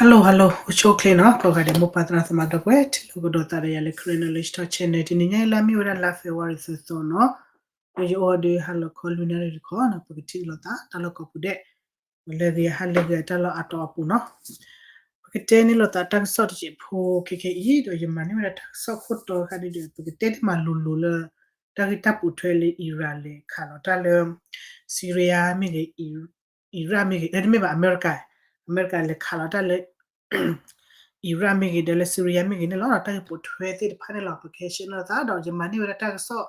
Hello hello အိၣ်ဆူၣ်အိၣ်ချ့နီၤ ကိးဂၤဒဲးမိၢ်ပၢ်သရၣ်သမါဒီပုၢ်ဝဲၢ် ထံၣ်လိာ်ကဒီးသးဒီးယၤလၢ Karen Knowledge Talk Channel တနံၤညါအံၤလၢအမ့ၢ်ဝဲဒၣ်လါ February သၢသီနီၤ, ဒီးယအိၣ်ဒီးဟါလီၤခီလွံၢ်နၣ်ရံၣ်တခီနီၤ ပကထံၣ်လိာ်သးတၢ်လီၢ်ကိးပူၤဒဲး, လၢဂ့ၤဟါလၢဂ့ၤအတၢ်လီၢ်အါတီၤအပူၤနီၤ, ပကတဲန့ၢ်လိာ်သးတၢ်ကစီၣ်တစဲးဖိခဲခဲအံၤ ဒီးယမၤန့ၢ်ဝဲဒၣ်တၢ်ကစီၣ်ခိၣ်တီခါဒ်ဒီး ပကတဲတ့ၢ်မးလိၤလိၤလၢ တၢ်ဂ့ၢ်တၢ်ပိာ်ထွဲလၢ Iran လဲၤခးလီၤတၢ်လၢ Syria မ့ၢ်ဂ့ၤ Iraq မ့ၢ်ဂ့ၤ တမ့ၢ်ဘၣ် America, America လဲၤခးလီၤတၢ်လၢ Iraq မ့ၢ်ဂ့ၤ ဒီးလၢ Syria မ့ၢ်ဂ့ၤန့ၣ်လီၤ. တၢ်ဂ့ၢ်ပိာ်ထွဲသ့ၣ်တဖၣ်န့ၣ်လီၤ ပကဟဲရှဲန့ၢ်သးဒီး ယမၤန့ၢ်ဝဲဒၣ်တၢ်ကစီၣ်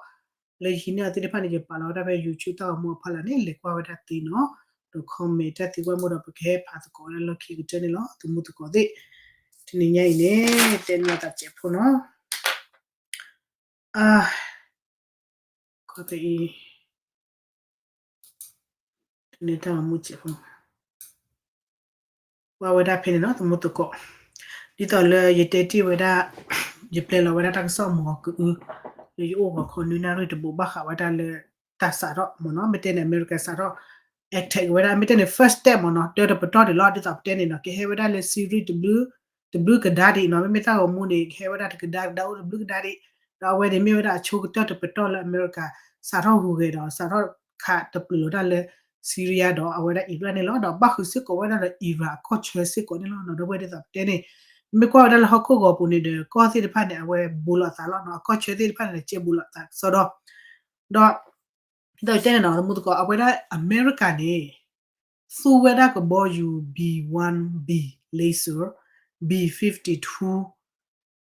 လၢယဟံးန့ၢ်အီၤသ့ၣ်တဖၣ်န့ၣ် ယပာ်လီၤဝဲဒၣ်ဖဲ YouTube တၢ်ဂီၤမူအဖီလာ်န့ၣ် လဲၤကွၢ်ဝဲဒၣ်သ့နီၤ, ဒီး comment တၢ်သံကွၢ်မ့ၢ်ဒီး ပကဟဲဖးသကိးဝဲဒၣ်လီၢ်ခံကတၢၢ်န့ၣ်လီၤ သမူသကိးသ့ၣ်, တနံၤညါအံၤန့ၣ် တဲန့ၢ်လိာ်သးတစဲးဖိနီၤ ခီအံၤ တနံၤတၢ်ဂီၤမူစဲးဖိ ကွၢ်ဝဲဒၣ်ဖဲန့ၣ်နီၤ သမူသကိး, ဒ်သိးလၢယတဲတ့ၢ်ဝဲဒ၁ ယပျဲလီၤဝဲဒၣ်တၢ်ကစီၣ်မုၢ်ဂီၤကအု, လၢယအိၣ်ဂီၤခီနွံနၣ်ရံၣ်တဘိးဘၣ်ဃးဝဲဒၣ်လၢ တၢ်စးထီၣ်မ့ၢ်နီၤ မ့ၢ်တဲန့ၣ် အမဲရကၤစးထီၣ် attack ဝဲဒၣ် မ့ၢ်တဲန့ၣ် first step မ့ၢ်နီၤ တၢတပတီၢ်ဒံးလီၤ ဒ်သိးပတဲန့ၣ်နီၤ ကဟဲဝဲဒၣ်လၢ Syria တဘျုးကဒါဒံးနီၤ မ့မ့ၢ်တၢ်ဂီၤမူန့ၣ် ကဟဲဝဲဒၣ်တကဒါကဒါအိၣ်တဘျုးကဒါဒံး, ဒီးအဝဲန့ၣ်မ့ၢ်ဝဲဒၣ်အဆိကတၢၢ်တပတီၢ်လၢအမဲရကၤ စးထီၣ်ဟူးဂဲၤဒီး စးထီၣ်ခးတပျုာ်လီၤတၢ်လၢ Syria ဒီးအဝဲဒၣ် Iraq န့ၣ်လီၤ. ဒီးဘၣ်ဃုာ်စ့ၢ်ကီးဝဲဒၣ်ဒီး Iran အကီၢ်ဆၢစ့ၢ်ကီးန့ၣ်လီၤ. ဒီပုၢ်ဝဲၢ်ဒ်သိးပတဲန့ၣ် မ့ၢ်ကွၢ်ဝဲဒၣ်လၢဟီၣ်ခိၣ်ဂီၤပူၤန့ၣ်ဒီး ကီၢ်သ့ၣ်တဖၣ်န့ၣ် အဝဲဘူးလိာ်သးလီၤနီၤ အကီၢ်ဆၢသ့ၣ်တဖၣ်န့ၣ် ကဲဘူးလိာ်သးကစီဒီ, ဒီး ဒ်သိးတဲန့ၣ်နီၤ သမူသကိး အဝဲဒၣ်အမဲရကၤန့ၣ် သူဝဲဒၣ်ကဘီယူၤ B one B laser, B fifty-two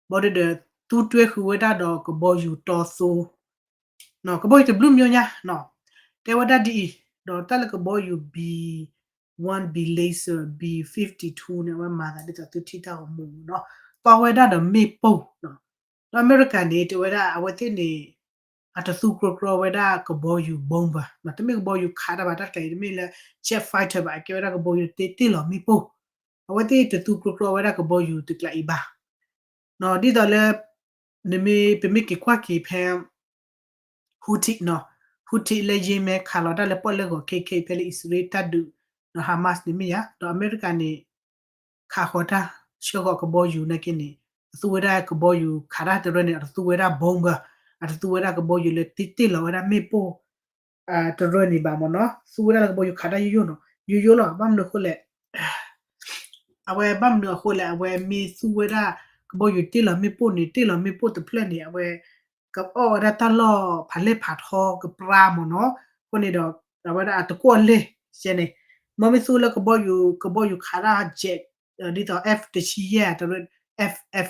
ဘၣ်ဒီး သူတွဲဃုာ်ဝဲဒၣ်ဒီးကဘီယူၤတီသိ, ကဘီယူၤတဘျုးမျိုးညါနီၤ, တဲဝဲဒၣ်ဒ်အံၤ, ဒီးတၢ်လၢကဘီယူၤ B one B laser, B fifty-two န့ၣ် အဝဲမၤသးဒ်သိးသုထံၣ်တၢ်ဂီၤမူနီၤ, ပာ်ဝဲဒၣ်ဒီးမ့ၣ်ပိၢ်နီၤ, ဒီးအမဲရကၤန့ၣ် တဲဝဲဒၣ်အဝဲသ့ၣ်န့ၣ် အတသူကြီကြီဝဲဒၣ်ကဘီယူၤ bomber နီၤ, တမ့ၢ်ကဘီယူၤခးတၢ်ဘၣ် တၢ်တကျါအံၤ တမ့ၢ်လၢ jet fighter ဘၣ် အကဲဝဲဒၣ်ကဘီယူၤတ့တ့ၢ်လီၤမ့ၣ်ပိၢ်, အဝဲသ့ၣ်တသူကြီကြီဝဲဒၣ်ကဘီယူၤတကျါအံၤဘၣ် နီၤ, ဒ်သိးလၢ နမ့ၢ် ပမ့ၢ်က့ၤကွၢ်က့ၤဖဲ Houthi နီၤ, Houthi လၢ Yemen ခးလီၤတၢ်လၢပီၣ်လဲၣ်ဂီၤခဲခဲအံၤ ဖဲလၢအံၣ်စရ့လးတၢ်ဒုး ဒီး Hamas န့ၣ်မ့ၢ်ယါ, ဒီးအမဲရကၤန့ၣ် ခးဃီၤတၢ် ဆှၢဃီၤကဘီယူၤနာ်က့န့ၣ် အသူဝဲဒၣ်ကဘီယူၤခးတၢ်တရၢန့ၣ် အတသူဝဲဒၣ် bomber, အတသူဝဲဒၣ်ကဘီယူၤလၢတ့တ့ၢ်လီၤဝဲဒၣ်မ့ၣ်ပိၢ် တရၢန့ၣ်ဘၣ်မ့ၢ်နီၤ, သူဝဲဒၣ်လၢကဘီယူၤခးတၢ်ယိယိနီၤ, ယိယိလီၤ, ဘၣ်မနုၤအဃိလဲၣ် အဝဲဘၣ်မနုၤအဃိလဲၣ်, အဝဲမ့ၢ်သူဝဲဒၣ်ကဘီယူၤတ့လီၤမ့ၣ်ပိၢ်န့ၣ် တ့လီၤမ့ၣ်ပိၢ်တဖျၢၣ်န့ၣ် အဝဲ ကအီၣ်ဝဲဒၣ်တၢ်လီၢ်ဖးလဲၢ်ဖးထီကပြါမ့ၢ်နီၤ, အဃိန့ၣ်ဒီး အဝဲဒၣ်အတကွီၣ်လဲၢ် ယဲန့ၣ်, မ်မ့ၢ်သူလၢကဘီယူၤ ကဘီယူၤခးတၢ် jet ဒ်သိး F တဆံယဲၢ်တရၢ F F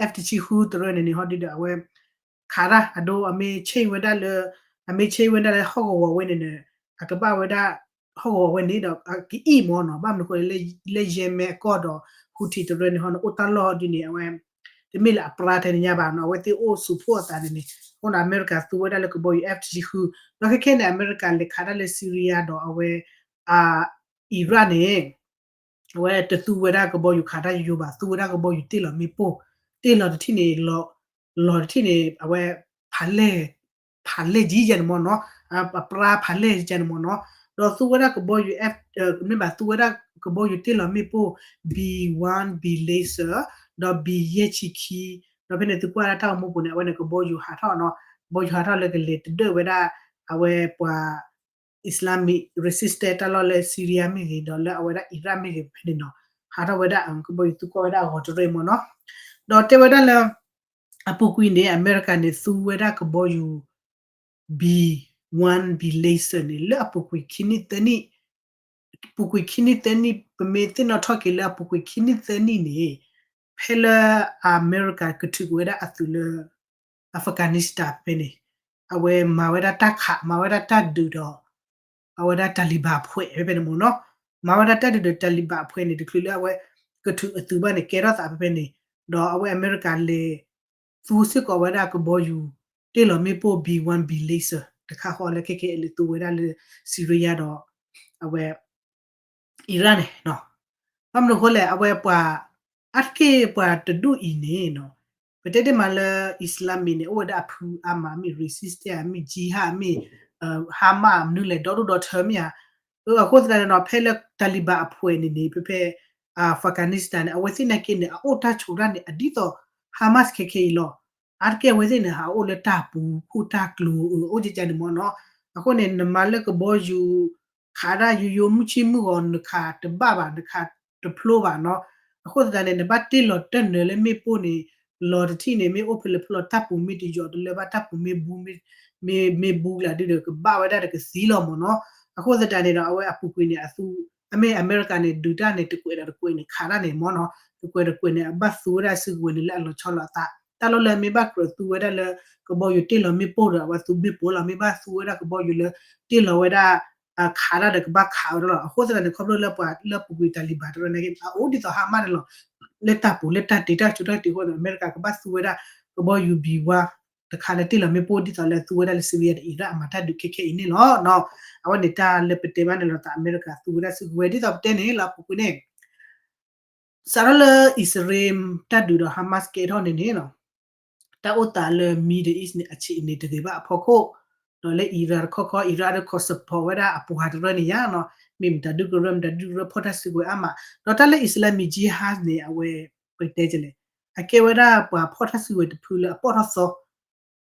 F တဆံဃုတရၢန့ၣ်န့ၣ် ဟီဒ်ဒီးအဝဲ ခးတၢ် အဒိ အမ့ၢ်ဆ့ၣ်ဝဲဒၣ်လၢ အမ့ၢ်ဆ့ၣ်ဝဲဒၣ်လၢဟီၣ်ကဝီၤဝဲန့ၣ်န့ၣ် အကဘၣ်ဝဲဒၣ် ဟီၣ်ကဝီၤဝဲန့ၣ်ဒီး ကအံၣ်မ့ၢ်နီၤ, ဘၣ်မနုၤအဃိလဲၣ် လၢ Yemen အကီၢ်ဒီး Houthi တရၢန့ၣ်ဟီန့ၣ် အိၣ်တၢ်လီၢ်ဒ်န့ၣ် အဝဲ တမ့ၢ်လၢအပြါထဲန့ၣ်ညါဘၣ်နီၤ, အဝဲသ့ၣ်အိၣ်စူၤဖှိၣ်အသးန့ၣ်န့ၣ်, အဃိန့ၣ် အမဲရကၤသူဝဲဒၣ်လၢကဘီယူၤ F တဆံဃု, ဒီးခဲခဲန့ၣ် အမဲရကၤလဲၤခးတၢ်လၢ Syria ဒီးအဝဲ အ Iraq န့ၣ် အဝဲတသူဝဲဒၣ်ကဘီယူၤခးတၢ်ယိယိဘၣ်, သူဝဲဒၣ်ကဘီယူၤတ့လီၤမ့ၣ်ပိၢ်, တ့လီၤတထံၣ်န့ၣ် လီၤတထံၣ်န့ၣ် အဝဲ ဖးလဲၢ် ဖးလဲၢ်ယံၤယဲန့ၣ်မ့ၢ်နီၤ, အပြါဖးလဲၢ်ယံၤယဲန့ၣ်မ့ၢ်နီၤ, ဒီးသူဝဲဒၣ်ကဘီယူၤ F မ့ၢ်ဘၣ်သူဝဲဒၣ်ကဘီယူၤတ့လီၤမ့ၣ်ပိၢ် B one B laser ဒီး B ယဲၢ်ဆံခံ, ဒီးဖဲန့ၣ်သုကွၢ်ဒၣ်တၢ်ဂီၤမူပူၤန့ၣ် အဝဲန့ၣ်ကဘီယူၤဟးထီၣ်နီၤ, ကဘီယူၤဟးထီၣ်လၢကလဲၤတဒၢၣ်ဝဲဒၣ် အဝဲပှၤ Islamic resistance တၢ်လီၢ်လၢ Syria မ့ၢ်ဂ့ၤ ဒီးလၢအဝဲဒၣ် Iraq မ့ၢ်ဂ့ၤဖဲန့ၣ်နီၤ, ဟးထီၣ်ဝဲဒၣ်ကဘီယူၤသူကွၢ်ဝဲဒၣ်အဂီၤတရၢမ့ၢ်နီၤ, ဒီးတဲဝဲဒၣ်လၢ အပူၤကွံာ်န့ၣ် အမဲရကၤန့ၣ် သူဝဲဒၣ်ကဘီယူၤ B one B laser န့ၣ် လၢအပူၤကွံာ်ခံနံၣ်သၢနံၣ်, ပူၤကွံာ်ခံနံၣ်သၢနံၣ် ပမ့ၢ်သ့ၣ်နီၣ်ထီၣ်က့ၤလၢအပူၤကွံာ်ခံနံၣ်သၢနံၣ်န့ၣ် ဖဲလၢအမဲရကၤကထုးကွံာ်ဝဲဒၣ်အသုးလၢ Afghanistan ဖဲန့ၣ် အဝဲမၤဝဲဒၣ်တၢ်ခး မၤဝဲဒၣ်တၢ်ဒုးဒီး အဝဲဒၣ် Taliban အဖွဲ့ ဖဲဖဲန့ၣ်မ့ၢ်နီၤ, မၤဝဲဒၣ်တၢ်ဒုးဒီး Taliban အဖွဲ့န့ၣ် တချုးလၢအဝဲ ကထုးအသုးဘၣ်န့ၣ် ကဲထီၣ်သးဖဲဖဲန့ၣ်, ဒီးအဝဲအမဲရကၤလဲၤ သူစ့ၢ်ကီးဝဲဒၣ်ကဘီယူၤ တ့လီၤမ့ၣ်ပိၢ် B one B laser တခါဃီလၢခဲခဲအံၤလၢသူဝဲဒၣ်လၢ Syria ဒီး အဝဲ Iraq န့ၣ်နီၤ, ဘၣ်မနုၤအဃိလဲၣ် အဝဲပှၤ အါတက့ၢ်ပှၤတဒူၣ်အံၤန့ၣ်နီၤ, ပတဲတ့ၢ်မးလၢ Islamic န့ၣ် အိၣ်ဝဲဒၣ်အဖုအါမး မ့ၢ် resistance မ့ၢ် jihad မ့ၢ် Hamas မနုၤလဲၣ် ဒီဒူၣ်ဒီထၢမ့ၢ်ဧါ, အဃိသတးန့ၣ်နီၤ ဖဲလၢ Taliban အဖွဲ့န့ၣ်န့ၣ် ဖဲဖဲ Afghanistan န့ၣ် အဝဲသ့ၣ်နာ်က့န့ၣ် အအိၣ်တၢ်ဆိးတၢ်န့ၣ် အဒ်သိး Hamas ခဲခဲအံၤလီၤ. အါတက့ၢ်အဝဲသ့ၣ်န့ၣ် အအိၣ်လၢတၢ်ပူၤခိၣ်တၢ်ကျိၤအအိၣ်ကကန့ၣ်မ့ၢ်နီၤ. အဃိန့ၣ် နမၤလၢကဘီယူၤ ခးဒၣ်ယိယိမုၢ်ဆ့ၣ်မုၢ်ဂီၤ နခးတဘၣ်ဘၣ် နခးတဖျိဘၣ်နီၤ. အဃိသတးန့ၣ် နဘၣ်တ့ၢ်လီၤတၢ်နၢၤလၢမ့ၣ်ပိၢ်န့ၣ် လီၤတထံၣ်န့ၣ် မ့ၣ်အိၣ်ဖဲလဲၣ်ဖဲလဲၣ် တၢ်ပူၤမ့ၢ်တယီၤတလၢဘၣ် တၢ်ပူၤမ့ၢ်ဘူး မ့ၢ်ဘူးကျါဒုဒီး ကဘၣ်ဝဲဒၣ်ဒီးကသံလီၤမ့ၢ်နီၤ. အဃိသတးန့ၣ်ဒီး အဝဲအပူၤကွံာ်န့ၣ် အသူ အမ့ၢ်အမဲရကၤန့ၣ် ဒုးတၢ်န့ၣ် တကွဲးဒီးတကွဲးန့ၣ် ခးတၢ်န့ၣ်မ့ၢ်နီၤ. တကွဲးတကွဲးန့ၣ် အဘၣ်သူဝဲဒၣ်စုကဝဲၤန့ၣ် လၢအလီၤဆီလီၤအသး တၢ်လီၢ်လၢအမ့ၢ်ဘၣ်ကြၢးသူဝဲဒၣ်လၢ ကဘီယူၤတ့ၢ်လီၤမ့ၣ်ပိၢ်ဒီး အဝဲသူမ့ၣ်ပိၢ်လီၤ. မ့ၢ်ဘၣ်သူဝဲဒၣ်ကဘီယူၤလၢ တ့ၢ်လီၤဝဲဒၣ် ခးတၢ်ဒီးကဘၣ်ခးဝဲဒၣ်လီၤ. အဃိသတးန့ၣ် ခီဖျိလၢပှၤလၢအပူၤကွံာ် Taliban တရၢန့ၣ် အအိၣ်ဒ်သိး Hamas န့ၣ်လီၤ. လၢတၢ်ပူၤလၢတၢ်တ့တၢ်ဆိးတၢ်တ့အဃိန့ၣ် အမဲရကၤကဘၣ်သူဝဲဒၣ် ကဘီယူၤ B one တခါလၢတ့ၢ်လီၤမ့ၣ်ပိၢ် ဒ်သိးလၢသူဝဲဒၣ်လၢ Syria ဒီး Iran အမၤတၢ်ဒုးခဲခဲအံၤန့ၣ်လီၤ. အဝဲန့ၣ်တၢ်လၢပတဲဘၣ်န့ၣ်လီၤသး အမဲရကၤသူဝဲဒၣ်စုကဝဲၤ ဒ်သိးပတဲန့ၣ်လီၤ အပူၤကွံာ်န့ၣ် စးထီၣ်လၢအံၣ်စရ့လးတၢ်ဒုးဒီး Hamas ကဲထီၣ်န့ၣ်န့ၣ် တၢ်အိၣ်သးလၢ Middle East န့ၣ် အဆံးန့ၣ်တဂ့ၤဘၣ်အဖီခိၣ်, ဒီးလၢ Iran တခီခီ Iran ဒီး ခီ support ဝဲဒၣ်အပှၤတရၢန့ၣ်ယါနီၤ, မ့ၢ်မတၤဒုကရၢ မတၤဒုကရၢ ဖီၣ်တၢ်စုကဝဲၤအါမး, ဒီးတၢ်လၢ Islamic Jihad န့ၣ် အဝဲ ပကတဲလဲၣ်, အကဲဝဲဒၣ်ပှၤဖီၣ်တၢ်စုကဝဲၤတဖုလၢအပိာ်ထီၣ်သီ,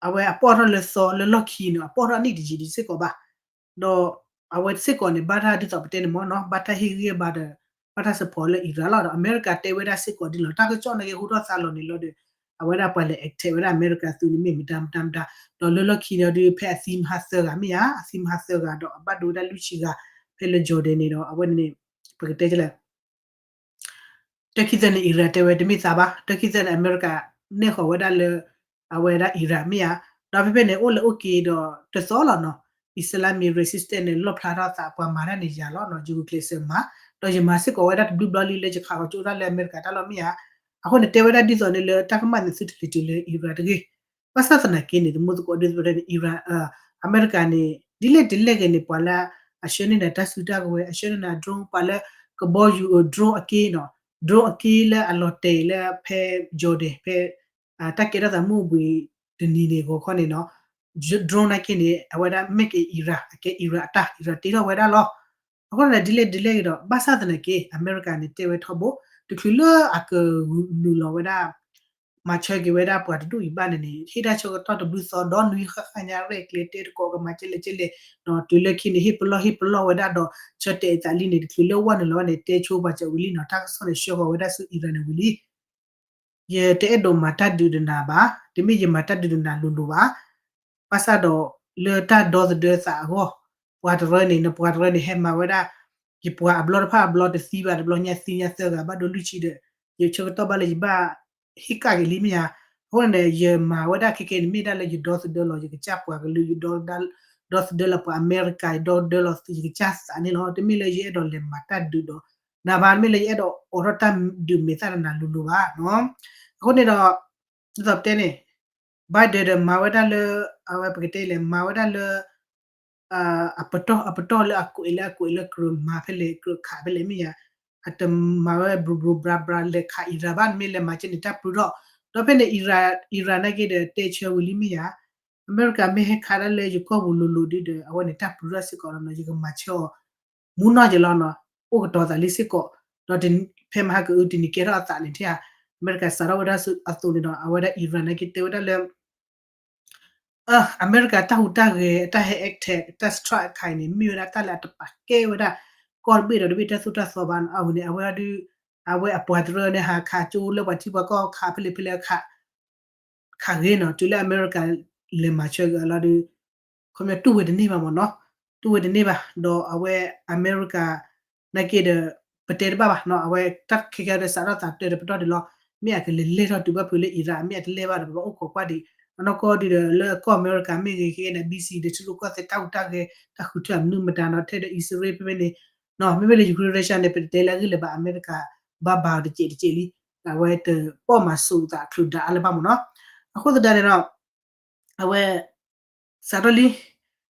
အဝဲအပိာ်ထီၣ်လၢသီလၢလီၢ်ခံန့ၣ် အပိာ်ထီၣ်အနံၣ်တယံာ်ဒံးစ့ၢ်ကီးဘၣ်, ဒီးအဝဲစ့ၢ်ကီးန့ၣ် ဘၣ်တၢ်ဒ်သိးပတဲန့ၣ်မ့ၢ်နီၤ, ဘၣ်တၢ်ဟ့ၣ်ဂံၢ်ဘါဒီး ဘၣ်တၢ် support လၢ Iran လီၤ. ဒီးအမဲရကၤတဲဝဲဒၣ်စ့ၢ်ကီးဒ်လီၤ, တၢ်ကစီၣ်နာ်က့ဟူထီၣ်သါလီၤန့ၣ်လီၤဒီး အဝဲဒၣ်ပှၤလဲၤ attack ဝဲဒၣ်အမဲရကၤသုးန့ၣ်မ့ၢ်မတၤမတၤမတၤ, ဒီးလၢလီၢ်ခံန့ၣ်ဒီး ဖဲအသံမဟါသၢဂၤမ့ၢ်ဧါ, အသံမဟါသၢဂၤ ဒီးအဘၣ်ဒိဝဲဒၣ်လွံၢ်ဆံဂၤ ဖဲလၢ Jordan န့ၣ်ဒီး အဝဲန့ၣ် ပကတဲလဲၣ် တၢ်ခံသၢန့ၣ် Iran တဲဝဲတမ့ၢ်သးဘၣ်, တၢ်ခံသၢန့ၣ် အမဲရကၤနဲၣ်ဃီၤဝဲဒၣ်လၢ အဝဲဒၣ် Iran မ့ၢ်ဧါ, ဒီးဖဲဖဲန့ၣ် အိၣ်လၢအိၣ်က့ၤဒီးတသီလီၤနီၤ, Islamic resistance န့ၣ် လီၣ်ဖျါထီၣ်သး ပှၤမၤတၢ်န့ၣ်ယၤလီၤနီၤ, ယဂုာ်ကျဲးစၢးမၤ, ဒီးယမၤစ့ၢ်ကီးဝဲဒၣ်တဘျုးဘျီလံလၢယခးဃီၤကၠိဒၣ်လၢအမဲရကၤတၢ်လီၢ်မ့ၢ်ဧါ, အဃိန့ၣ် တဲဝဲဒၣ်ဒ်သိးန့ၣ်လၢတၢ်ကမၣ်န့ၣ် သုတလဲၤတုၤလၢ Iran တဂ့ၤ, ဘၣ်ဆၣ်သနာ်က့န့ၣ် တမူသကိးဒ်သိးပတဲန့ၣ် Iran အမဲရကၤန့ၣ် ဒ်လဲၣ်ဒ်လဲၣ်ဂ့ၤန့ၣ် ပှၤလၢအဆှၢန့ၢ်နၤတၢ်စုတၢ်ကဝဲၤ အဆှၢန့ၢ်နၤ drone ပှၤလၢကဘီယူၤအ drone အက့နီၤ, drone အက့လၢအလီၤတဲာ်လၢဖဲ Jordan ဖဲ တၢ်ကဲထီၣ်သးမုၢ်ဘှံးတနံၤန့ၣ် ဂီၤခီန့ၣ်နီၤ, drone နာ်က့န့ၣ် အဝဲဒၣ် made in Iran အကဲ Iran အတၢ် Iran တ့ထီၣ်ဝဲဒၣ်လီၤ. အဃိန့ၣ် ဒ်လဲၣ်ဒ်လဲၣ်ဂ့ၤဒီး ဘၣ်ဆၣ်သနာ်က့ အမဲရကၤန့ၣ်တဲဝဲထီဘိ တချုးလၢအကနုာ်လီၤဝဲဒၣ် မၤဆၢက့ၤဝဲဒၣ်ပှၤတဒူၣ်အံၤဘၣ်န့ၣ်န့ၣ် ဟ့ၣ်တၢ်ဆၢကတီၢ်တဘျုးသီ ဒီနွံဃၣ်ဃၣ်ညါရဲၣ်ကျဲၤတဲတကိးကမၤကဲလဲၣ်ကဲလဲၣ်, ဒီးတုၤလၢခံန့ၣ် ဟ့ၣ်ပလီၢ်ဟ့ၣ်ပလီၢ်ဝဲဒၣ်ဒီး ဆၢတဲာ်အသးလံန့ၣ် တချုးလၢဝဲနုာ်လီၤဝဲန့ၣ် တဲဆိပှၤစၢၤဝံၤလံနီၤ, တၢ်ကစီၣ်န့ၣ်ဆှၢဃီၤဝဲဒၣ်ဆူ Iran န့ၣ်ဝံၤလံ. ယတအဲၣ်ဒိးမၤတၢ်ဒုးဒီးနၤဘၣ်, တမ့ၢ်ယမၤတၢ်ဒုးဒီးနၤလိၤလိၤဘၣ်. ဘၣ်ဆၣ်ဒီးလၢတၢ်ဒီသဒၢသးအဂီၢ်, ပှၤတရၢန့ၣ် နပှၤတရၢန့ၣ် ဟဲမၤဝဲဒၣ် ယပှၤအဘျီတဖၣ်အဘျီတသံဘၣ် တဘျီညါသံညါသၢဂၤဘၣ်ဒိလွံၢ်ဆံဒီး ယဆၢကတီၢ်ဘၣ်လၢယဘၣ်ဟ့ၣ်ကၣ်က့ၤလံမ့ၢ်ဧါ. အဃိန့ၣ် ယမၤဝဲဒၣ်ခဲကဲန့ၣ် မ့ၢ်ဒၣ်လၢယဒီသဒၢလီၤ ယကစၢ်ပှၤကလုာ် ယဒီ ဒီသဒၢလီၤပှၤအမဲရကၤ ယဒီသဒၢလီၤယကစၢ်သးန့ၣ်လီၤ. တမ့ၢ်လၢယအဲၣ်ဒိးလဲၤမၤတၢ်ဒုးဒီးနၤဘၣ်, တမ့ၢ်လၢယအဲၣ်ဒိးအိးထီၣ်တၢ်ဒုးမဲာ်သၣ်ဒီးနၤလိၤလိၤဘၣ်နီၤ. အဃိန့ၣ်ဒီး ဒ်သိးပတဲန့ၣ် Biden ဒီးမၤဝဲဒၣ်လၢ အဝဲပကတဲလဲၣ် မၤဝဲဒၣ်လၢ အပတီၢ်အပတီၢ်လၢအကွဲးလၢအကွဲးလၢကြၢးမၤဖဲလဲၣ် ကြၢးခးဖဲလဲၣ်မ့ၢ်ဧါ, အတမၤဝဲ ဘြူၤဘြူၤဘြၤဘြၤ လဲၤခး Iran ဘၣ် မ့ၢ်လဲၤမၤကဲန့ၣ် တၢ်ပျုၢ်ထီၣ်, ဒီးဖဲန့ၣ် Iran Iran နာ်က့ဒီးတဲဆၢဝံၤလံမ့ၢ်ဧါ, အမဲရကၤမ့ၢ်ဟဲခးဒၣ်လၢယကီၢ်ပူၤလိၤလိၤဒုဒီး အဝဲန့ၣ်တၢ်ပျုၢ်ထီၣ်စ့ၢ်ကီးလီၤနီၤ, ယကမၤဆၢအီၤ မူနီၢ်ယလီၤနီၤ, အိၣ်ကတီၤသးလံစ့ၢ်ကီး, ဒီးဖဲမဟါကအုတနံၤကဲထီၣ်အသးန့ၣ်ထဲဧါ, အမဲရကၤစးထီၣ်ဝဲဒၣ်အသိးန့ၣ်ဒီး အဝဲဒၣ် Iran နာ်က့တဲဝဲဒၣ်လၢ အမဲရကၤတၢ်ဟူးတၢ်ဂဲၤ တၢ်ဟဲ attack တၢ် strike အခါအံၤန့ၣ် မ့ၢ်ဝဲဒၣ်တၢ်လၢအတပာ်ကဲဝဲဒၣ် ကီၢ်တဘ့ၣ်ဒီးတဘ့ၣ်တၢ်သိၣ်တၢ်သီဘၣ်နီၤ, အဝဲန့ၣ် အဝဲဒၣ် အဝဲအပှၤတရၢန့ၣ် ဟးခးကၠိလၢပှၤထံပှၤကီၢ်ခးဖဲလဲၣ်ဖဲလဲၣ်ခး ခးဂ့ၤနီၤ, တုၤလၢအမဲရကၤလဲၤမၤဆၢက့ၤအီၤလီၤဒီး ခီပညီတူၢ်ဝဲတန့ၢ်ဘၣ်မ့ၢ်နီၤ, တူၢ်ဝဲတန့ၢ်ဘၣ်, ဒီးအဝဲအမဲရကၤ နာ်က့ဒီး ပတဲတဘၣ်ဘၣ်နီၤ, အဝဲတၢ်ခဲကဲဒီးစးထီၣ်သးတၢၢ်ဒီးပတီၢ်ဒံးလီၤ, မ့ၢ်အကလဲၤလဲၢ်ထီၣ်တုၤဘၣ်ဖုးလၢ Iran မ့ၢ်အတလဲၢ်ဘၣ်ဒီး ပဘၣ်အိၣ်ခိးကွၢ်ဒံး, အနီၢ်ကီၢ်ဒံးဒီးလၢကီၢ်အမဲရကၤမ့ၢ်ဂ့ၤ ခဲအံၤန့ၣ် ဘံစံးဒီးထံရူၢ်ကီၢ်သဲးတၢ်ဟူးတၢ်ဂဲၤ တၢ်ဃုထၢအမနုၤမတၤနီၤ, ထဲဒီးအံၣ်စရ့လးဖဲဖဲန့ၣ် မ့မ့ၢ်လၢ Ukraine Russia န့ၣ် ပတတဲလၢအဂ့ၢ်လၢၤဘၣ် အမဲရကၤ ဘၣ်ဘၣ်အီၤတစဲးတစဲးလံ, အဝဲတပိာ်မၤစူးသးချုးဒၣ်အါလၢၤဘၣ်မ့ၢ်နီၤ, အဃိသတးန့ၣ်ဒီး အဝဲ စးထီၣ်လံ,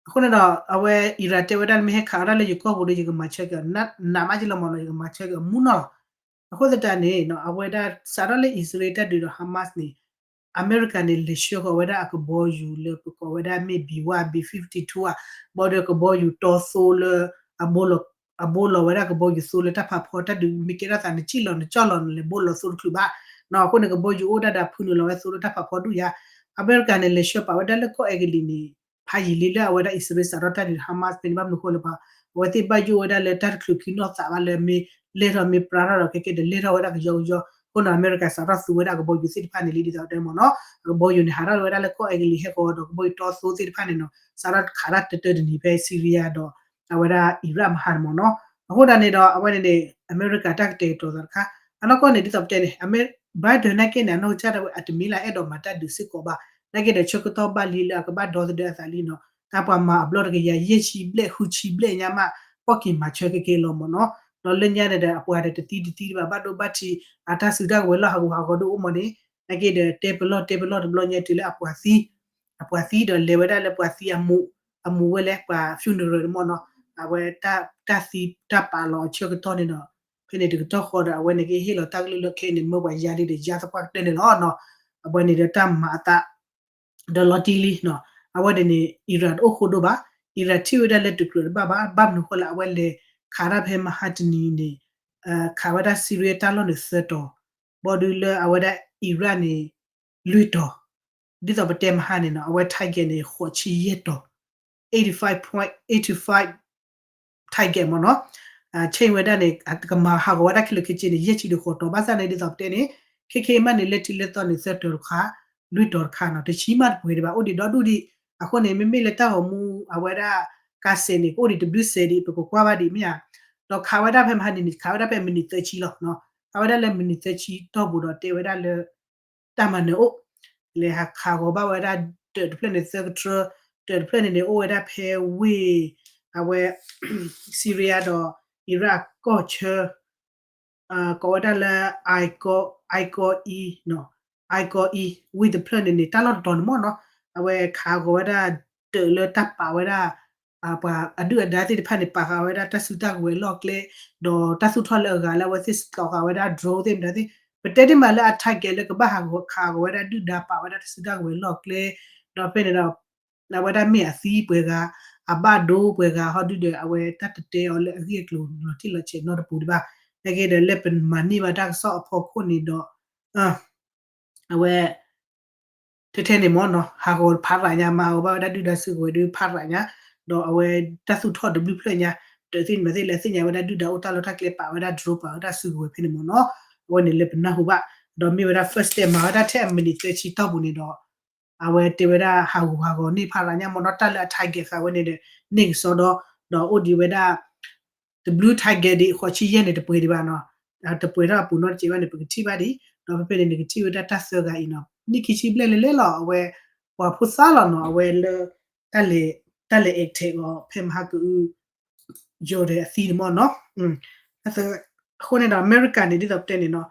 အဃိန့ၣ်ဒီး အဝဲ Iran တဲဝဲဒၣ် မ့ၢ်ဟဲခးဝဲဒၣ်လၢယကီၢ်ပူၤဒီး ယကမၤဆၢက့ၤအီၤ နးမးက့လီၤမ့ၢ်နီၤ, ယကမၤဆၢက့ၤအီၤမူနီၢ်လီၤ, အဃိသတးန့ၣ် အဝဲဒၣ်စးထီၣ်လၢအံၣ်စရ့လးတၢ်ဒုးဒီး Hamas န့ၣ် အမဲရကၤန့ၣ် လဲၤဆှၢဃီၤဝဲဒၣ်အကဘီယူၤလၢပကိးဝဲဒၣ်မ့ၢ် B one B fifty-two ဧါ, ဘၣ်ဒီးကဘီယူၤတီသိလၢအဘိလီၤ အဘိလီၤဝဲဒၣ်ကဘီယူၤသိလၢတၢ်ဖးဖီ တၢ်ဒုးမ့ၢ်ကဲထီၣ်သး နစံၣ်လီၤနကၠီၣ်လီၤ နလဲၤဘိလီၤသိတချုးဘၣ်နီၤ. အဃိန့ၣ် ကဘီယူၤအိၣ်ဒၣ်ဒီးဖုနုာ်လီၤဝဲသိလၢတၢ်ဖးဖီဒူၣ်ယါ. အမဲရကၤန့ၣ် လဲၤဆှၢပာ်ဝဲဒၣ်လၢကီၢ်အဲကလံးန့ၣ် ဖးယံာ်လံလၢအဝဲဒၣ်အံၣ်စရ့လးစးထီၣ်တၢ်ဒုး Hamas ဖဲန့ၣ် ဘၣ်မနုၤအဃိလဲၣ် ပှၤအဝဲသ့ၣ်ဘၣ်ယိၣ်ဝဲဒၣ်လၢတၢ်တချုးခံနီၢ်သးဘၣ်လၢမ့ၢ်လဲၢ်ထီၣ်မ့ၢ်ပြါထီၣ်ဒီး ခဲကဲဒီးလဲၢ်ထီၣ်ဝဲဒၣ်ကယီကယီ. အဃိန့ၣ် အမဲရကၤစးထီၣ်သူဝဲဒၣ်ကဘီယူၤသ့ၣ်တဖၣ်န့ၣ်လံ ဒ်သိးတဲမ့ၢ်နီၤ. အကဘီယူၤန့ၣ် ဟးထီၣ်ဝဲဒၣ်လၢကီၢ်အဲကလံးဟဲဃီဒီး ကဘီယူၤတီသိသ့ၣ်တဖၣ်န့ၣ်နီၤ စးထီၣ်ခးတၢ်တတၢတနံၤဖဲ Syria ဒီး အဝဲဒၣ် Iraq မဟါန့ၣ်မ့ၢ်နီၤ. အဃိသတးန့ၣ်ဒီး အဝဲန့ၣ်န့ၣ် အမဲရကၤတၢ်ကတဲာ်ကတီၤသးတခါ အနီၢ်ကီၢ်န့ၣ် ဒ်သိးပတဲန့ၣ် Biden နာ်က့န့ၣ် အနီၢ်ကစၢ်ဒၣ်ဝဲ အတမ့ၢ်လၢအအဲၣ်ဒိးမၤတၢ်ဒုးစ့ၢ်ကီးဘၣ်. နာ်က့ဒီးဆၢကတီၢ်ဘၣ်လံလၢအကဘၣ်ဒီသဒၢအသးလံနီၤ. တၢ်ပှၤမၤအဘျီတကယၤယဲၢ်ဆံဘျဲၣ်ဃုဆံဘျဲၣ်ညါမး ကီၢ်က့ၤမၤဆၢက့ၤက့ၤလီၤမ့ၢ်နီၤ. ဒီးလၢညါန့ၣ်ဒီး အပှၤဒီးတသံတသံတဘၣ် ဘၣ်ဒိဘၣ်ထံး အတၢ်စုတၢ်ကဝဲၤလီၢ်ဟးဂူာ်ဟးဂီၤဒိၣ်အိၣ်မ့ၢ်န့ၣ် နာ်က့ဒီးတဲပလီၢ်တဲပလီၢ်တဘျီညါတုၤလၢအပှၤသံ အပှၤသံဒီးလဲၤဝဲဒၣ်လၢပှၤသံအမူး, အမူးဝဲလဲၣ် ပှၤ funeral န့ၣ်မ့ၢ်နီၤ. အဝဲ တၢ်သံတၢ်ပာ်လီၤအဆၢကတီၢ်န့ၣ်ဒီး ဖဲန့ၣ်တကတီၢ်ဃီဒီး အဝဲန့ၣ်ကဟ့ၣ်လီၤတၢ်ကလုၢ်လၢခဲအံၤန့ၣ် မၢပှၤယါလံဒီးယါသပှၢ်ကတၢၢ်န့ၣ်လီၤနီၤ. အဝဲန့ၣ်ဒီးတၢ်မၤအသး ဒီးလီၤတံၢ်လံနီၤ. အဝဲန့ၣ်န့ၣ် Iran တအိၣ်ဃိဒိၣ်ဘၣ်, Iran ထံၣ်ဝဲဒၣ်လၢတကြၢးတဘၣ်ဘၣ်, ဘၣ်မနုၤဃိလဲၣ် အဝဲလဲၤခးတၢ်ဖဲမဟါတနံၤန့ၣ် ခးဝဲဒၣ် Syria တၢ်လီၢ်န့ၣ်သၢတီၤ, ဘၣ်ဒုလၢအဝဲဒၣ် Iran န့ၣ် လွံၢ်တီၤ, ဒ်သိးပတဲမဟါန့ၣ်နီၤ အဝဲ target န့ၣ် ဃိးဆံယဲၢ်တီၤ, eighty five point eighty five target မ့ၢ်နီၤ. ဆ့ၣ်ဝဲဒၣ်န့ၣ် ကမၤဟးဂီၤဝဲဒၣ်ခဲလၢာ်ခဲဆ့န့ၣ် ယဲၢ်ဆံဒီးဃိးတီၤ, ဘၣ်ဆၣ်န့ၣ် ဒ်သိးပတဲန့ၣ် ခဲခဲအံၤမးန့ၣ် လၢထံးလၢသီန့ၣ် သၢတီၤတခါ, လွံၢ်တီၤတခါနီၤ, တဆံမးတပှဲၤဒံးဘၣ်, အိၣ်ဒံးဒီဒူၣ်ဒံး. အဃိန့ၣ် မ့မ့ၢ်လၢတၢ်ဂီၤမူအဝဲဒၣ် ကါစဲးန့ၣ် ကအိၣ်ဒံးတဘျုးစဲးဒံး ပကကွၢ်ဘၣ်ဒံးမ့ၢ်ဧါ. ဒီးခးဝဲဒၣ်ဖဲမဟါန့ၣ်န့ၣ် ခးဝဲဒၣ်ဖဲမံးနံးသၢဆံလီၤနီၤ, ခးဝဲဒၣ်လၢမံးနံးသၢဆံတီၢ်ပူၤဒီးတဲဝဲဒၣ်လၢ တၢ်မၤနၢၤအိၣ်, လဲၤဟးခးဂီၤဘၣ်ဝဲဒၣ် တၢးတဖျၢၣ်န့ၣ်သၢကထြၢ, တၢးတဖျၢၣ်န့ၣ်န့ၣ် အိၣ်ဝဲဒၣ်ဖဲဝ့ၢ် အဝဲ Syria ဒီး Iraq ကီၢ်ဆၢ ကိးဝဲဒၣ်လၢ Ain Qur-, Ain Qur-e နီၤ, Ain Qur-e ဝ့ၢ်တဖျၢၣ်န့ၣ်န့ၣ် တၢ်လီၢ်တတီၤန့ၣ်မ့ၢ်နီၤ, အဝဲခးဂီၤဝဲဒၣ် တၢးလၢတၢ်ပာ်ဝဲဒၣ် ပှၤအဒုၣ်အဒါသ့ၣ်တဖၣ်န့ၣ် ပာ်ဃာ်ဝဲဒၣ်တၢ်စုတၢ်ကဝဲၤလီၢ်ကျဲ, ဒီးတၢ်သူၣ်ထီၣ်လၢအဂၤလၢအဝဲသ့ၣ်စးထီၣ်ဃာ်ဝဲဒၣ် drone သ့ၣ်မတၤသ့ၣ်, ပတဲဒ်မးလၢအ target လၢကဘၣ်ဟးဂီၤခးဂီၤဝဲဒၣ်ဒုၣ်ဒါပာ်ဝဲဒၣ်တၢ်စုတၢ်ကဝဲၤလီၢ်ကျဲ, ဒီးဖဲန့ၣ်ဒီး အဝဲဒၣ်မ့ၢ်အသံပှဲၤဂၤ, အဘၣ်ဒိပှဲၤဂၤ ဟီဒုဒီး အဝဲတၢ်တတဲအီၤလၢအဂ့ၢ်အကျိၤလီၤတံၢ်လီၤဆဲးနီတပူၤဒံးဘၣ်, နာ်က့ဒီးလၢပမၤန့ၢ်ဘၣ်တၢ်ကစီၣ်အဖီခိၣ်န့ၣ်ဒီး အဝဲ ထဲထဲန့ၣ်မ့ၢ်နီၤ ဟးဂီၤဖးရးညါ မၤဂီၤဘၣ်ဝဲဒၣ်ဒုၣ်ဒါစုကဝဲၤဒုးဖးရးညါ, ဒီးအဝဲတၢ်သူၣ်ထီၣ်တဘျုးဖျၢၣ်ညါ, ဒီးသ့ၣ်န့ၣ်မၤသ့ၣ်လၢသ့ၣ်ညါဝဲဒၣ်ဒုၣ်ဒါအိၣ်တၢ်လီၢ်တၢ်ကျဲပာ်ဝဲဒၣ် drone ပာ်ဝဲဒၣ်စုကဝဲၤဖဲန့ၣ်မ့ၢ်နီၤ, အဝဲန့ၣ်လၢပနၢ်ဟူဘၣ်, ဒီးမ့ၢ်ဝဲဒၣ် first step မၤဝဲဒၣ်ထဲအမံးနံးသၢဆံတီၢ်ပူၤန့ၣ်ဒီး အဝဲတဲဝဲဒၣ်ဟးဂူာ်ဟးဂီၤန့ၢ်ဖးရးညါမ့ၢ်နီၤ, တၢ်လၢအ target ဃာ်ဝဲန့ၣ်ဒီး န့ၢ်ကစီဒီ, ဒီးအိၣ်ဒံးဝဲဒၣ် တဘျုး target ဒံး ဃိးဆံယဲၢ်န့ၣ် တပှဲၤဒံးဘၣ်နီၤ, တပှဲၤထီၣ်အပူၤနီတစဲးဘၣ်န့ၣ် ပကထံၣ်ဘၣ်ဒံး, ဒီးဖဲဖဲန့ၣ် နကထံၣ်ဝဲဒၣ်တၢ်သၢဂၤအံၤနီၤ, နံၣ်ခံဆံဘျဲၣ်လဲၤလဲၤလီၤ အဝဲ ပှၤဖိသၣ်လီၤနီၤ, အဝဲလၢ တၢ်လဲၤ တၢ်လဲၤ attack အီၤ ဖဲမဟါကအု ယီၤဒီးအသံန့ၣ်မ့ၢ်နီၤ, အဃိန့ၣ်ဒီး အမဲရကၤန့ၣ် ဒ်သိးပတဲန့ၣ်နီၤ,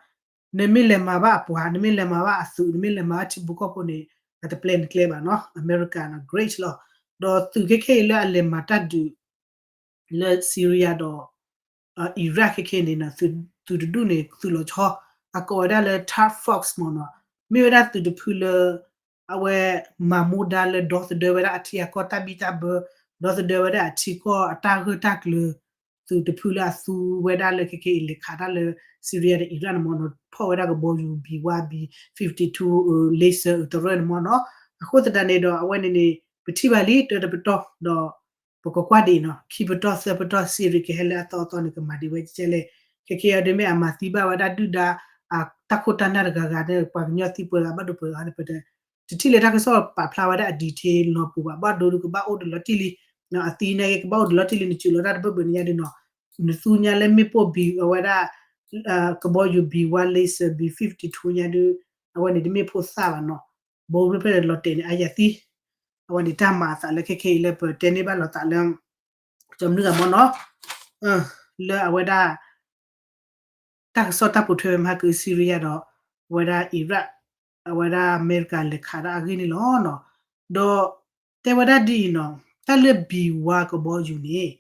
နမ့ၢ်လဲၤမၤဘၣ်အပှၤ, နမ့ၢ်လဲၤမၤဘၣ်အသုး, နမ့ၢ်လဲၤမၤဘၣ်ထံဖိကီၢ်ဖိန့ၣ် အတပျဲနကျဲဘၣ်နီၤ, အမဲရကၤနီၤ great လီၤ, ဒီးသုးခဲခဲအံၤလၢအလဲၤမၤတၢ်ဒုး လၢ Syria ဒီး Iraq ခဲခဲန့ၣ်နီၤ, သုးတဒူၣ်န့ၣ် သုးလီၤဆီ, အကိးဝဲဒၣ်လၢ Task Force မ့ၢ်နီၤ, မ့ၢ်ဝဲဒၣ်သုးတဖုလၢ အဝဲမၤမူဒါလၢဒီသဒၢဝဲဒၣ်အထံအကီၢ်တၢ်ဘံၣ်တၢ်ဘၢ, ဒီသဒၢဝဲဒၣ်အထံကီၢ်အတၢ်ဂၢၢ်တၢ်ကျၢၤ, သုးတဖုလၢအသူဝဲဒၣ်လၢခဲခဲအံၤလဲၤခးတၢ်လၢ Syria ဒီး Iraq န့ၣ်မ့ၢ်နီၤ, ဖီၣ်ဝဲဒၣ်ကဘီယူၤ B one B fifty-two laser အတရၢၣ်န့ၣ်မ့ၢ်နီၤ, အဃိသတးန့ၣ်ဒီး အဝဲန့ၣ်န့ၣ် ပထံၣ်ဘၣ်လံတၢတပတီၢ်ဒီး ပကကွၢ်ဒံးနီၤ, ခံပတီၢ်သၢပတီၢ် Syria ကဟဲလၢအသီအသီန့ၣ် ကမၤဒံးဝဲကဲလဲၣ်, ခဲခဲအံၤဒ်မ့ၢ်အမၤသံဘၣ်ဝဲဒၣ်ဒုၣ်ဒါ တၢ်ခိၣ်တၢ်နၢ်တဂၤဂၤန့ၣ် ပှၤကညီသံပှဲၤဂၤဘၣ်ဒိပှဲၤဂၤန့ၣ် ပတ တထံၣ်လၢတၢ်ကစီၣ်ပာ်ဖျါဝဲဒၣ်အ detail နီၢ်ပူၤဘၣ်, ဘၣ်ဒိဒုးကဘၣ်အိၣ်ဒီးလီၤတံၢ်လံ, အသံန့ၣ်ကဘၣ်အိၣ်ဒီးလီၤတံၢ်လံ နစူးလီၤတၢ်တဘၢၣ်ဘၢၣ်န့ၣ်ညါဒုးနီၤ, နသူညါလၢမ့ၣ်ပိၢ်ဘံၣ်အဝဲဒၣ် ကဘီယူၤ B one laser B fifty-two ညါဒုး, အဝဲန့ၣ်တမ့ၢ်ဖိသၣ်ဘၣ်နီၤ, ဘိဖျၢၣ်ဖျၢၣ်လီၤတဲာ်န့ၣ် အယၤသံ, အဝဲန့ၣ်တၢ်မၤအသးလၢခဲခဲအံၤလၢပတဲန့ၢ်ဘၣ်လိာ်သးလၢ ကၠီမနုၤဂၤမ့ၢ်နီၤ, လၢအဝဲဒၣ် တၢ်ကစီၣ်တၢ်ပိာ်ထွဲဝဲမဟါကအု Syria ဒီး အဝဲဒၣ် Iraq အဝဲဒၣ်အမဲရကၤလဲၤခးတၢ်အဂ့ၢ်န့ၣ်လီၤနီၤ, ဒီးတဲဝဲဒၣ်ဒ်အံၤနီၤ, တၢ်လၢ B one ကဘီယူၤန့ၣ်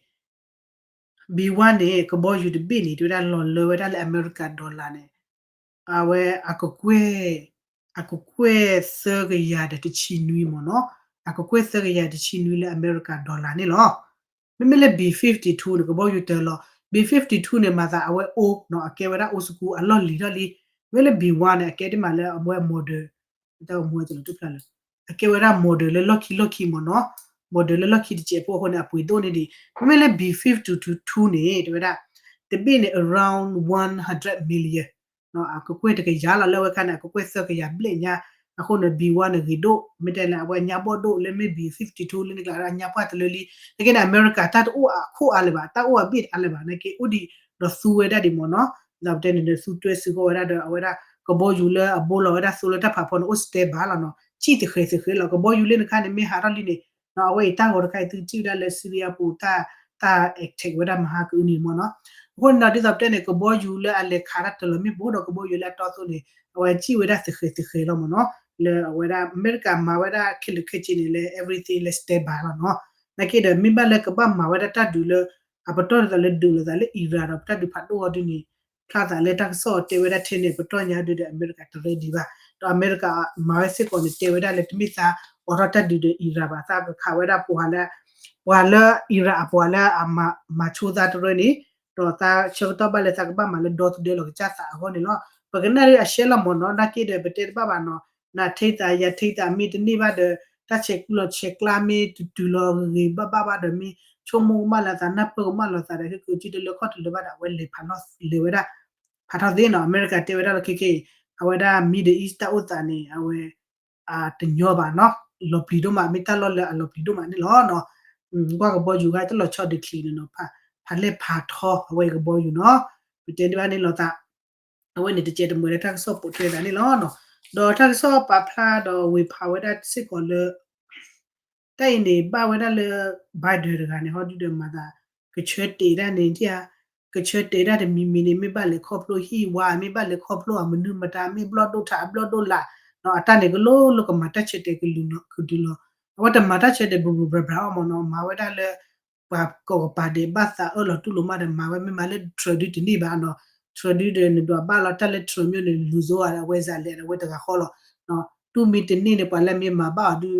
B one န့ၣ် ကဘီယူၤတဘ့ၣ်န့ၣ် တဲဝဲဒၣ်လီၤလၢဝဲဒၣ်လၢအမဲရကၤ dollar န့ၣ် အဝဲအကကွဲၢ် အကကွဲၢ်သၢကယၤဒီးတဆံနွံမ့ၢ်နီၤ, အကကွဲၢ်သၢကယၤတဆံနွံလၢအမဲရကၤ dollar န့ၣ်လီၤ. မ့မ့ၢ်လၢ B fifty-two န့ၣ် ကဘီယူၤတၢၤလီၤ B fifty-two န့ၣ် မၤသးအဝဲအိၣ်နီၤ အကဲဝဲဒၣ် old school အလီၢ်လံၤထီၣ်လံ. မ့ၢ်လၢ B one န့ၣ် အကဲဒ်မးလၢအဝဲ model တၢ်အိၣ်မူဝဲတလီၤတဖျါလၢ အကဲဝဲဒၣ် model လၢလီၢ်ခံလီၢ်ခံမ့ၢ်နီၤ, model လၢလီၢ်ခံတစဲးဖိအဃိန့ၣ် အပှ့ၤဒိၣ်န့ၢ်ဒံး. မ့မ့ၢ်လၢ B fifty-two န့ၣ် တဲဝဲဒၣ် တဘ့ၣ်န့ၣ် around one hundred million နီၤ အကကွဲၢ်တကယၤလီၤ လၢအဝဲခါန့ၣ် အကကွဲၢ်သၢကယၤဘျဲၣ်ညါ. အဃိန့ၣ် B one န့ၣ် ဂ့ၤဒိၣ် မ့ၢ်တဲလၢအဝဲညါဘီၣ်ဒိၣ်လၢမ့ၢ် B fifty-two လၢန့ၣ်ကျါဒၣ်ညါပှၢ်တလၢလံ. နက့န့ၣ် အမဲရကၤတၢ်တအိၣ်အခိၣ်အါလၢၤဘၣ် တၢ်အိၣ်အဘ့ၣ်တအါလၢၤဘၣ် နက့အိၣ်ဒံးဒီးသူဝဲဒၣ်ဒံးမ့ၢ်နီၤ. ဒီးပတဲန့ၣ်ဒီးသူတွဲစုဃီဝဲဒၣ်ဒီးအဝဲဒၣ် ကဘီယူၤလၢအဘိလီၤဝဲဒၣ်သိလၢတၢ်ဖးဖီန့ၣ် အိၣ် standby လီၤနီၤ ကံၣ်သဃဲးသဃဲးလီၤ. ကဘီယူၤလၢနခါန့ၣ် မ့ၢ်ဟးထီၣ်လံန့ၣ် နီၤ အဝဲအံၤတၢ်ဂီၤတခါအံၤ သုကထံၣ်ဝဲဒၣ်လၢ Syria ပူၤ တၢ် တၢ် attack ဝဲဒၣ်မဟါကအုန့ၣ်မ့ၢ်နီၤ. အဃိန့ၣ်ဒီး ဒ်သိးပတဲန့ၣ် ကဘီယူၤလၢအလဲၤခးတၢ်တလီၤမ့ၣ်ပိၢ်ဒီးကဘီယူၤလၢအတီသိန့ၣ် အဝဲကံၣ်ဝဲဒၣ်သဃဲးသဃဲးလီၤမ့ၢ်နီၤ. လၢအဝဲဒၣ်အမဲရကၤမၤဝဲဒၣ်ခဲလၢာ်ခဲဆ့န့ၣ်လၢ everything လၢ standby လီၤနီၤ. နာ်က့ဒီး မ့ၢ်ဘၣ်လၢကဘၣ်မၤဝဲဒၣ်တၢ်ဒုးလၢ အပတီၢ်ဒ်သိးလၢဒုးလိာ်သးလၢ Iran ဒီးပတၢ်ဒုးဖးဒိၣ်အီၤဒ်န့ၣ် ဖျါသးလၢတၢ်ကစီၣ်တဲဝဲဒၣ်ထဲန့ၣ် ပတီၢ်ညါဒုးဒီးအမဲရကၤတ ready ဘၣ်. ဒီးအမဲရကၤမၤဝဲစ့ၢ်ကီးန့ၣ် တဲဝဲဒၣ်လၢတမ့ၢ်သးအိးထီၣ်တၢ်ဒုးဒီး Iran ဘၣ် သးကခးဝဲဒၣ်ပှၤလၢ ပှၤလၢ Iran အပှၤလၢအမၤ မၤဆိသးတရၢန့ၣ် ဒီးသးဆၢကတီၢ်ဘၣ်လၢသးကဘၣ်မၤလၢဒီသဒၢလီၤကစၢ်သးအဂီၢ်န့ၣ်လီၤ. ပကနၣ်ဒ်အရှဲလီၤမ့ၢ်နီၤ နာ်က့ဒီး ပတဲတဘၣ်ဘၣ်နီၤ နထံသးယထံသးမ့ၢ်တန့ၢ်ဘၣ်ဒီး တၢ်ဆဲးကျိးဆဲးကျၢမ့ၢ်တတုၤလီၤဂ့ၤဂ့ၤဘၣ်ဘၣ်ဘၣ်ဒီး မ့ၢ်ဆိကမိၣ်ကမၣ်လီၤသး နၢ်ပၢၢ်ကမၣ်လီၤသးဒီး ဟ့ၣ်ကုာ်စုတလၢခီၣ်တလၢဘၣ်ဒီး အဝဲလဲၤဖးထီၣ်လဲၤဝဲဒၣ် ဖးထီၣ်သ့နီၤ အမဲရကၤတဲဝဲဒၣ်လီၤခဲခဲအံၤ အဝဲဒၣ် Middle East တၢ်အိၣ်သးန့ၣ် အဝဲ တညီဘၣ်နီၤ လီၤပျံၤဒိၣ်မး မ့ၢ်တၢ်လီၢ်လၢအလီၤပျံၤဒိၣ်မးန့ၣ်လီၤနီၤ. ကွၢ်ကဘီယူၤဂၤတလီၤဆီဒံးချံးန့ၣ်နီၤ ဖးလဲၢ်ဖးထီအဝဲကဘီယူၤနီၤ ပတဲဒ်ဘၣ်န့ၣ်လီၤသး အဝဲန့ၣ်တကဲးတမှဲၤလၢတၢ်ကစီၣ်ပိာ်ထွဲသးန့ၣ်လီၤနီၤ. ဒီးတၢ်ကစီၣ်ပာ်ဖျါဒီးဝေဖန်ဝဲဒၣ်စ့ၢ်ကီးလၢ တၢ်အံၤန့ၣ် ဘၣ်ဝဲဒၣ်လၢ Biden တဂၤန့ၣ် ဟီဒုဒီးမၤသး ကဆၢတဲာ်ဒၣ်န့ၣ် ကဆၢတဲာ်ဒၣ်တမံၤမံၤန့ၣ် မ့ၢ်ဘၣ်လဲၤခီဖျိဟံၣ်ဝါ မ့ၢ်ဘၣ်လဲၤခီဖျိအမနုၤမတၤ မ့ၢ်ဘျီၣ်ဒိၣ်ထး အဘျီၣ်ဒိၣ်လာ် အတၢ်န့ၣ်ကလိၤလိၤကမၤတၢ်ဆၢတဲာ်ကလုာ်ကဒုလီၤ. အဝဲတမၤတၢ်ဆၢတဲာ်ဘူးဘူးဘျးဘျးအီၤမ့ၢ်နီၤ မၤဝဲဒၣ်လၢ ပှၤကိးကပၤဒဲးဘၣ်သးအၢၣ်လီၤတူၢ်လိာ်မးဒီးမၤဝဲ မ့ၢ်မၤလၢ Trump ဒုတန့ၢ်ဘၣ်နီၤ Trump ဒုဒီးနဒွးဘၣ်လီၤတၢ်လၢ Trump မ့ၢ်န့ၣ်လူၤစိအဝဲစးလဲၣ်ဒီးအဝဲတဂၤဃီလီၤ. တူၢ်မ့ၢ်တန့ၢ်န့ၣ် ပှၤလၢမ့ၢ်မၤဘၣ်အီၤဒု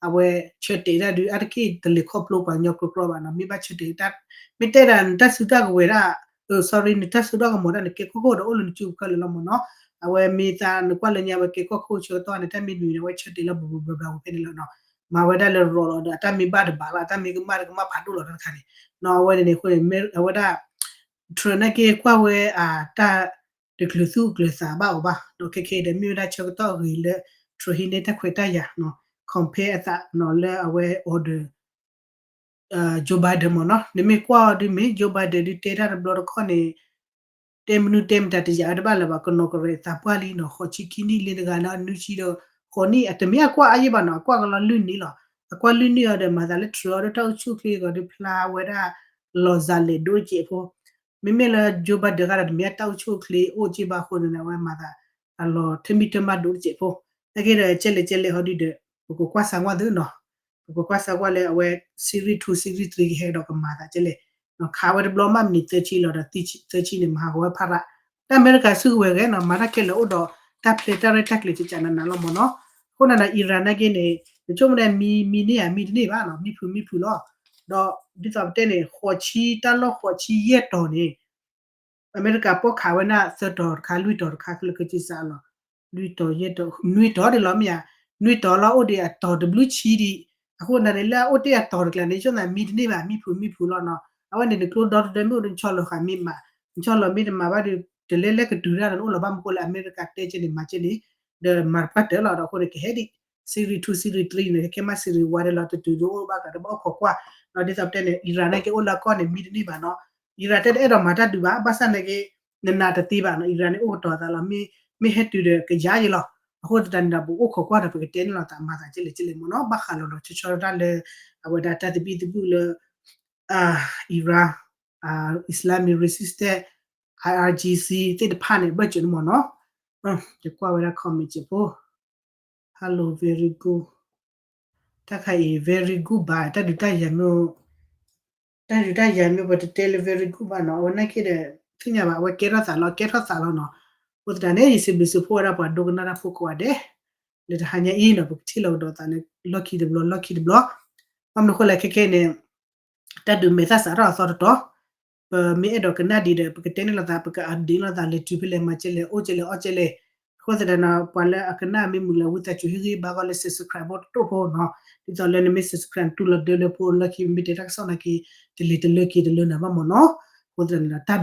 အဝဲဆၢတဲာ်ဒၣ်ဒု အါတက့ၢ်တလဲၤခီဖျိပှၤကညီကြီကြီဘၣ်နီၤ မ့ၢ်ဘၣ်ဆၢတဲာ်တၢ် မ့ၢ်တဲဒၣ်နတၢ်စုတၢ်ကဝဲၤဒၣ် sorry နတၢ်စုတၢ်ကမီၤဒၣ်န့ၣ် ကဲကီၢ်ခိၣ်ဒီးအိၣ်လၢနစုပူၤခဲလၢာ်လီၤမ့ၢ်နီၤ အဝဲမ့ၢ်သးနကွၢ်လၢညါဝဲကဲကီၢ်ခိၣ်ဆၢကတီၢ်န့ၣ် တၢ်မ့ၢ်နုၤန့ၣ် အဝဲဆၢတဲာ်လၢဘူးဘူးဘျးဘျးဝဲဖဲန့ၣ်လီၤနီၤ မၤဝဲဒၣ်လၢရီၤလီၤဒီး အတၢ်မ့ၢ်ဘၣ်တဘၣ်လီၤ အတၢ်မ့ၢ်ကမၣ်တကမၣ်ဖးဒိၣ်လီၤတၢ်တခါန့ၣ်နီၤ အဝဲန့ၣ်န့ၣ်အဃိန့ၣ် အဝဲဒၣ် Trump နာ်က့ကွၢ်ဝဲအတၢ် တကျုၤသူၣ်ကျုၤသးဘၣ်အီၤဘၣ် ဒီးခဲခဲအံၤဒီးမ့ၢ်ဝဲဒၣ်ဆၢကတီၢ်အဂ့ၤလၢ Trump ဟံးန့ၢ်တၢ်ခွဲးတၢ်ယာ်နီၤ compare အသးနီၤလၢအဝဲ order Joe Biden မ့ၢ်နီၤ နမ့ၢ်ကွၢ်အီၤဒုမ့ၢ် Joe Biden ဒုတဲတၢ်တဘျီတခီၣ်န့ၣ် တဲမနုၤတဲမတၤတယာ်ဝဲတဘၣ်လၢၤဘၣ် ကနီၤကရဲးသးပှၢ်လံနီၤ ဃိးဆံခံနံၣ်လံတဂၤလၢအနွံဆံဒီး ဃိးနံၣ် အတမ့ၢ်အကွၢ်အါယံၣ်ဘၣ်နီၤ အကွၢ်ကလီၤလွံၢ်နံၣ်လီၤ အကွၢ်လွံၢ်နံၣ်အီၤဒီးမၤသးလၢ Trump အီၤဒီးတၢ်အိၣ်ဆူၣ်အိၣ်ချ့ကီးဒုဖျါဝဲဒၣ် လီၤစၤလဲၣ်ဒိၣ်တစဲးဖိ မ့မ့ၢ်လၢ Joe Biden တဂၤဒီးတမ့ၢ်အတၢ်အိၣ်ဆူၣ်အိၣ်ချ့အိၣ်က့ဘၣ်အဃိန့ၣ် အဝဲမၤသး အလီၤထၢမံထၢမးဒိၣ်တစဲးဖိ နာ်က့ဒီးကဲလဲၣ်ကဲလဲၣ်ဟီဒုဒီး ပကကွၢ်စၢ်ကွၢ်သုနီၤ ပကကွၢ်စၢ်ကွၢ်လၢအဝဲ series two series three ကဟဲဒီးကမၤသးကဲလဲၣ် ခးဝဲတဘျီမးမံးနံးသၢဆံလီၤဒီးသၢဆံန့ၣ် မၤဟးဂီၤဝဲဖးရး တၢ်အမဲရကၤစုကဝဲၤဂဲၤနီၤ မၤတၢ်ခဲလၢာ်အိၣ်ဒီးတၢ်ဖျဲးတၢ်ရဲၣ်တၢ်ကျဲၤကကနးနးလီၤမ့ၢ်နီၤ အဃိန့ၣ်ဒီး Iran နာ်က့န့ၣ် နဆိကမိၣ်ဒၣ်မံမံန့ၢ်ဧါ မံတန့ၢ်ဘၣ်နီၤ မံဖုးမံဖုးလီၤ ဒီးဒ်သိးပတဲန့ၣ် ဃိးဆံတၢ်လီၢ်ဃိးဆံယဲၢ်တီၤန့ၣ် အမဲရကၤပိာ်ခးဝဲဒၣ်သၢတီၤတခါ လွံၢ်တီၤတခါ ခဲလၢာ်ခဲဆ့စးလီၤ လွံၢ်တီၤယဲၢ်တီၤ နွံတီၤဒ်လီၤမ့ၢ်ဧါ နွံတီၤလီၤအိၣ်ဒံးအတီၤတဘျုးဆံဒံး အဃိန့ၣ်န့ၣ် လၢအအိၣ်တ့ၢ်အတီၤတကျါန့ၣ် ဆိကမိၣ်မံတန့ၢ်ဘၣ် မံဖုးမံဖုးလီၤနီၤ အဝဲန့ၣ် နကျိဒီတဒၢမ့ၢ်အိၣ်ဒီးနဆီၣ်လီၤဃာ်မ့ၢ်မး နဆီၣ်လီၤမ့ၢ်တမၤဘၣ်ဒီး တလဲလဲကတုၤတၢ်ဒီးနအိၣ်လီၤဘၣ်မနုၤအဃိလၢအမဲရကၤတဲကဲန့ၣ် မၤကဲန့ၣ် ဒီးမၤတပှၢ်တၢၢ်လီၤဒီးအဃိန့ၣ် ကဟဲဒံး series two series three န့ၣ် ကဲမး series one ဒဲးလီၤ တတုၤဒုးအိၣ်ဘၣ်ကဒီးဘၣ်အိၣ်ခိးကွၢ် ဒီးဒ်သိးပတဲန့ၣ် Iran နာ်က့အိၣ်လၢအကီၢ်န့ၣ် မံတန့ၢ်ဘၣ်နီၤ Iran တဲတအဲၣ်ဒိးမၤတၢ်ဒုးဘၣ် ဘၣ်ဆၣ်နာ်က့ နနာ်တသ့ဘၣ်နီၤ Iran န့ၣ်အိၣ်ကတီၤသးလီၤ မ့ၢ်ဟဲတုၤဒီးကယါယံၤလီၤ အဃိသတးန့ၣ်ဒီး ပအိၣ်ခိးကွၢ်ဒီး ပကတဲန့ၣ်လီၤသးမၤသးကဲလဲၣ်ကဲလဲၣ်မ့ၢ်နီၤ ဘၣ်ဃးလီၤလီၤဆီဆီဒၣ်တၢ်လၢ အဝဲဒၣ်တၢ်သဘံၣ်သဘုၣ်လၢ Iran Islamic Resistance I R G C သ့ၣ်တဖၣ်န့ၣ် ဘၢၣ်စၢၤန့ၣ်မ့ၢ်နီၤ ယကွၢ်ဝဲဒၣ် comment စဲးဖိ Hello very good တၢ်ခါအံၤ very good ဘၣ် တၢ်ဒုးတၢ်ယၤမ့ၢ် တၢ်ဒုးတၢ်ယၤမ့ၢ်ပတတဲလၢ very good ဘၣ်နီၤ အဝဲနာ်က့ဒီး သ့ၣ်ညါဘၣ် အဝဲကဲထီၣ်သးလီၤ ကဲထီၣ်သးလီၤနီၤ အဃိသတးန့ၣ် ယစံးဘျုးစံးဖှိၣ်ဝဲဒၣ်ပှၤဒိကနၣ်တၢ်ဖိကိးဂၤဒဲး လၢတဟါညါအံၤနီၤ ပကထံၣ်လိာ်ကဒီးသးန့ၣ် လီၢ်ခံတဘျီ လီၢ်ခံတဘျီ ဘၣ်မနုၤအဃိလဲၣ်ခဲခဲန့ၣ် တၢ်ဒုးမဲာ်သၣ်စးထီၣ်အသီတတီၤ ပမ့ၢ်အဲၣ်ဒိးကနၣ်ဒံးဒီး ပကတဲန့ၢ်လိာ်သး ပက update လိာ်သး လဲၤတုၤဖဲလဲၣ် မၤကဲလဲၣ် အိၣ်ကဲလဲၣ် အီၣ်ကဲလဲၣ်. အဃိသတးန့ၣ် ပှၤလၢအကနၣ်မ့ၢ်မုာ်လၢ ဝံသးစူၤဟ့ၣ်ဂံၢ်ဘါဂီၢ်လၢ subscribe ဖိတတိၢ်ဖိနီၤ. ဒ်သိးလၢနမ့ၢ် subscribe တူၢ်လိာ်ဒၢလၢဖိလၢခံ ပမ့ၢ်တဲတၢ်ကစီၣ်နာ်က့ တလဲၤတလၢက့ၤတလၢနၤဘၣ်မၢ်နီၤ. အဃိသတးန့ၣ်ဒီး တၢ်